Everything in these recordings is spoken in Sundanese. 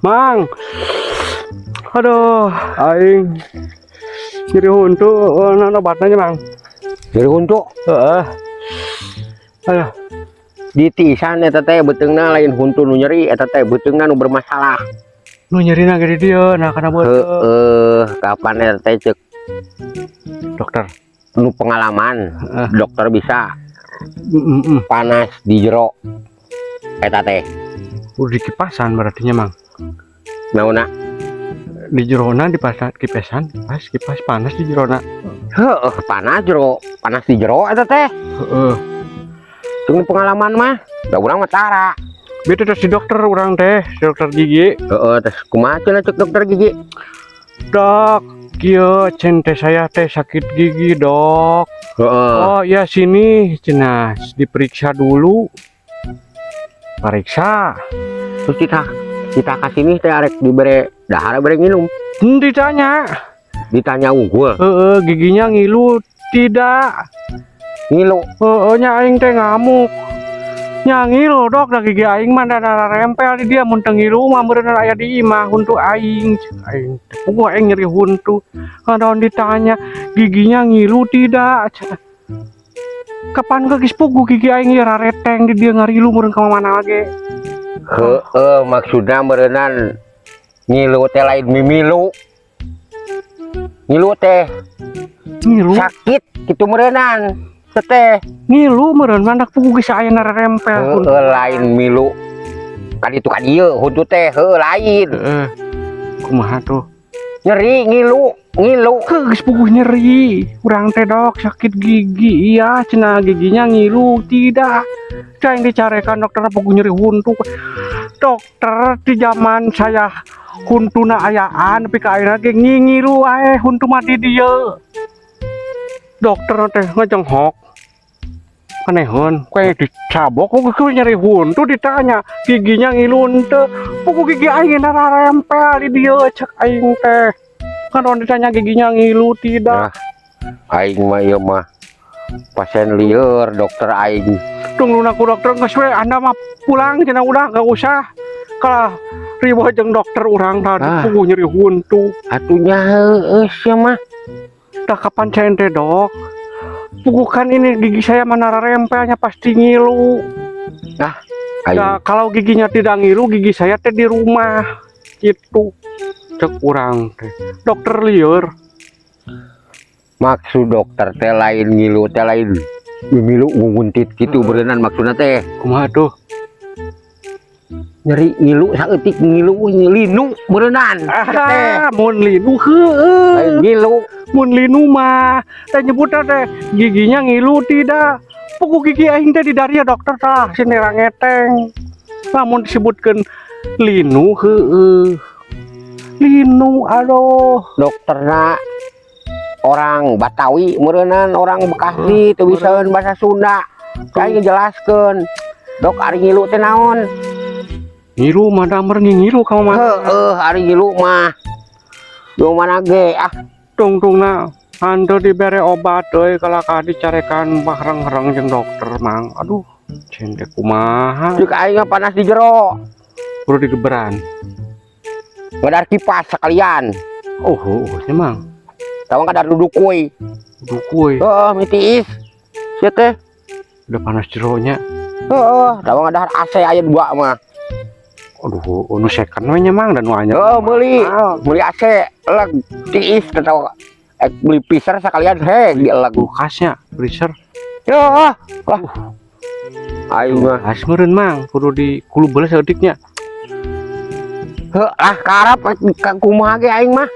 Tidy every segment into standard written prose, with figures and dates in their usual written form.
Mang. Aduh, aing nyeri huntu, oh, naon obatna nya, Mang? Nyeri huntu? Heeh. Ayo. Ditiisan eta teh beuteungna, lain huntu nu nyeri eta teh, beuteungna nu bermasalah. Nu nyerina ge di dieu, nah kana beuteung. Heeh, kapan eta teh cek Dokter. nu pengalaman, dokter bisa panas di jero eta teh. Udah dikipasan berarti nya, Mang. Naonna? Di jerona dipasan kipasan, kipas kipas panas di jerona. Heeh, panas jero, panas di jero eta teh. Heeh. Tunggu pengalaman mah da urang mah tara. Beda terus di dokter urang teh, si dokter gigi. Heeh, terus kumaha cenah cek dokter gigi? Dok, kieu cenah teh, saya teh sakit gigi, Dok. Oh ya, sini cenah, diperiksa dulu. Periksa. Terus kita kita kasih nih teh arek dibere dahar, bere minum? Ditanya. Ditanya unggul? Heeh, giginya ngilu tidak? Ngilu. Heeh nya, aing teh ngamuk. Nya ngilu, Dok, da gigi aing mah da rempel di dia, mun teu ngilu mah meureun aya di imah huntu aing. Cek aing teh, puguh aing nyeri huntu. Kadang ditanya giginya ngilu tidak? Cenah. Kapan geus puguh gigi aing ieu rareteng di dia, ngarilu meureun ka mana ge. Heeh, maksudna meureunan ngilu teh lain mimilu, ngilu teh Ngilu, sakit gitu meureunan teh. Ngilu meureun mandak puguh geus aya narempel. Heeh, lain milu kan itu kan ieu huntu teh, heuh, lain. Heeh. Kumaha tuh? Nyeri, ngilu ngilu. Geus puguh nyeri. Urang teh, Dok, sakit gigi. Iya, cenah giginya ngilu tidak? Cai dicarekan dokter, puguh nyeri huntu. Dokter, di zaman saya huntuna ayaan tapi ka ayeuna ge ngingilu wae huntu mah di dieu. Dokter teh ngejenghok. Anehun, kayak dicabok kok nyeri huntu, ditanya giginya ngilu henteu. Puguh gigi aing narempel di dieu, cek aing teh. Kan orang ditanya giginya ngilu tidak. Nah, aing mah ieu mah pasien lieur, dokter aing. Tunggu aku dokter geus we, Anda mah pulang cenah, udah gak usah. Kalah riweuh jeung dokter urang tadi. Ah. Puguh nyeri huntu. Atuh nya heueuh sia mah. Tah kapan cen teh, Dok? Puguh kan ini gigi saya mana rempelnya, pasti ngilu. Aing Nah, kalau giginya tidak ngilu, gigi saya teh di rumah. Gitu. Cek urang teh. Dokter lieur. Maksud dokter teh lain ngilu teh lain milu nguntit gitu berenang maksudna teh. Kumaha tuh? Nyeri ngilu saeutik, ngilu linu berenang teh. Ah, mun linu heueuh. Lain ngilu. Mun linu mah teh nyebutna teh giginya ngilu tidak. Puguh gigi aing teh di daria, dokter, tah sini ngeteng. Lamun disebutkeun linu heueuh. Linu, aduh. Dokterna orang Batawi meureunan, orang Bekasi, teu bisaeun bahasa Sunda. Aing ngejelaskeun, Dok, ari ngilu teh naon? Ngilu mah da mer ngilu kamu mah. Heeh, ari ngilu mah di mana ge ah. Tungtungna hanteu dibere obat euy, kalakah dicarekan bareng-bareng jeung dokter, Mang. Aduh, cen teh kumaha? Cek aing mah panas di jero. Kudu digeberan. Ngadar kipas sekalian. Oh, oh, nya, Mang. Tawang kadar duduk kuy. Dukuy. Heeh, mitiis sia teh. Udah panas jeronya. Heeh, tawang ngadar AC aya dua mah. Aduh, nu second we nya, Mang, dan nu anyar. Heeh, meuli meuli AC leg tiis atau beli freezer sekalian he dieleg. Kulkasnya, freezer. Ya lah, aing mah. Kulkas meureun, Mang, kudu di kulu beles saeutiknya. Heuh lah, karap ka kumaha ge aing mah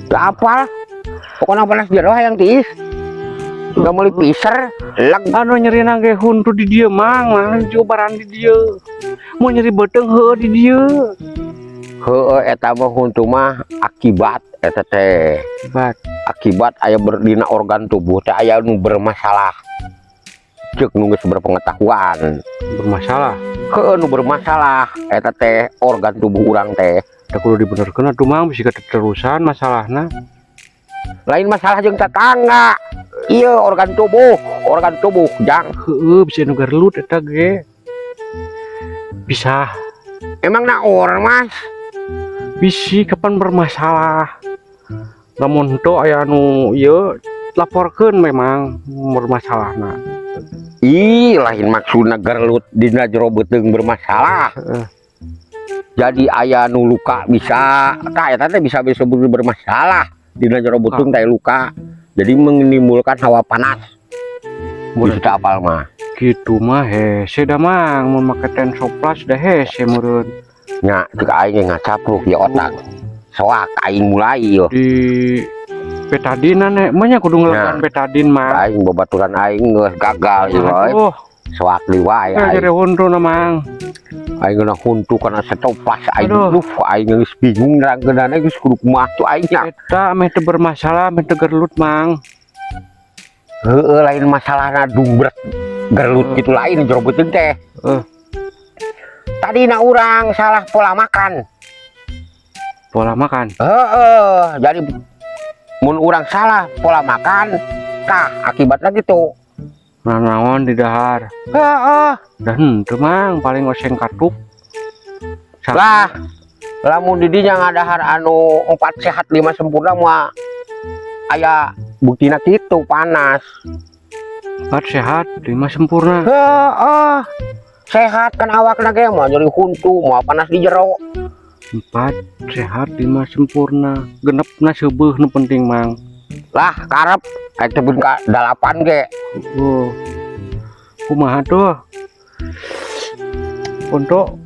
teu apal, pokoknya panas jero hayang tiis. Udah meuli freezer leg. Anu nyerina ge huntu di dieu, Mang, mah diobaran di dieu. Mau nyeri beuteung heueuh di dieu. Heueuh, eta mah huntu mah akibat eta teh. Bat. Akibat aya berdina organ tubuh teh aya nu bermasalah, cek nu geus berpengetahuan. Bermasalah. Heueuh, nu bermasalah eta teh organ tubuh urang teh. Teh kudu dibenerkeun atuh, Mang, bisi keterusan masalahna. Lain masalah jeung tetangga iya, organ tubuh, organ tubuh jang. Heueuh, bisa nu gerelut eta ge. Bisa. Emang na ormas? Bisi kapan bermasalah. Lamun teu aya anu ieu, laporkeun memang bermasalahna. Ih, lain maksudna gelut dina jero beuteung bermasalah. Jadi aya nu luka bisa, tah eta teh bisa disebut bermasalah dina jero beuteung teh luka. Jadi menimbulkan hawa panas. Bisa teu apal mah. Gitu mah hese da, Mang, mun make Tensoplast da hese meureun. Nya, cek aing ge ngacapruk ya otak. Soak aing mulai yo. Di Betadine ane mah nya kudu ngelakukan Betadine mah. Aing babaturan aing geus gagal ieu euy. Aduh, Soak deui wae aing. Nyeri huntu na, Mang. Aing geuna huntu kana Setoplast aing. Aduh. Duh, aing geus bingung nerangkeunana geus kudu kumaha tuh aing nya. Eta meh teu bermasalah, meh teu gelut, Mang. Heeh, lain masalahna dumbrek gelut gitu, lain jero beuteung teh. Tadi na urang salah pola makan. Pola makan. Heeh, jadi mun urang salah pola makan, tah akibatnya gitu. Nah, naon di dahar? Heeh. Dan henteu, Mang, paling oseng katuk. Lah, lamun di dinya ngadahar anu 4 sehat 5 sempurna moal aya buktina kitu panas. 4 sehat, 5 sempurna. Heeh. Sehat kan awakna ge moal nyeri huntu, moal panas di jero. 4 sehat, 5 sempurna. Genepna seubeuh nu penting, Mang. Lah, karep aya teh ka 8 ge. Oh. Kumaha tuh? Untuk